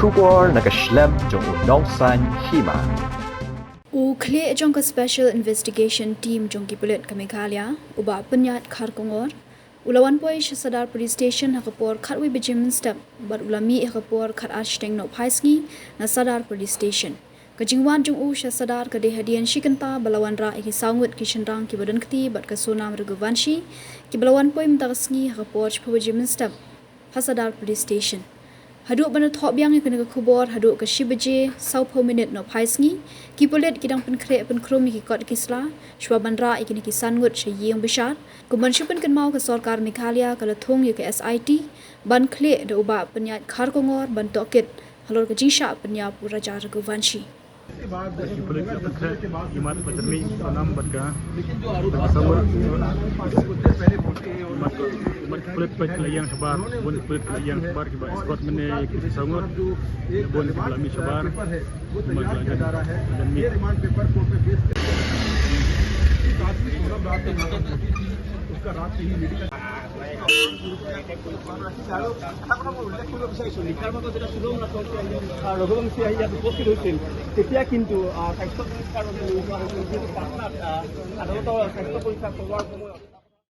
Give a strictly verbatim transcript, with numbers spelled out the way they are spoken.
Khubor na ka shlem jong u Nongsaiñ Hima. U khlieh jong ka Special Investigation Team jong ki pulit ka Meghalaya, u Bah Pynïaid Kharkongor, u la wan poi sha Sadar Police Station ha ka por khatwei baje mynstep bad u la mih ha ka por khatar shiteng nohphai sngi na Sadar Police Station. Ka jingwan jong u sha Sadar ka dei hadien shi kynta ba la wanrah ïa ki saw ngut ki shynrang kiba don kti bad ka surnam Raghuvanshi, kiba la wan poi mynta ka sngi ha ka por shiphew baje mynstep ha Sadar Police Station. Haduh ban da thoh biang ïa kane ka khubor haduh ka shi baje sawphew minit nohphai sngi, ki pulit ki dang pynkhreh pynkhrum ïa ki kot ki sla shwa ban rah ïa kine ki san ngut sha ïing bishar. Kumban shu pynkynmaw ka sorkar Meghalaya ka la thung ïa ka S I T ban khlieh da u Bah Pynïaid Kharkongor ban tohkit halor ka jingshah pynïap u Raja Raghuvanshi. Ki pulit ki la pynkhreh ïa mat ka jyrmi, ka nam bad ka, bad ka saw ngut. Ïa mat, ïa mat ki pulit pat ki la ïeng shabar, bun ki pulit ki la ïeng shabar kiba escort mynne ïa ki saw ngut. Bun kiba la mih shabar. Ïa mat ki la jan, jan mih. এটা কথা মই উল্লেখ কৰিব বিচাৰিছোঁ, নিশাৰ ভাগত যেতিয়া চুলমুলক আহ, ৰঘুবংশী আহি ইয়াত উপস্থিত হৈছিল, তেতিয়া কিন্তু আহ, স্বাস্থ্য পৰীক্ষাৰ বাবে লৈ যোৱা হৈছিল। যিহেতু পাটনাত আহ, আদালতৰ স্বাস্থ্য পৰীক্ষা কৰোৱাৰ সময়ত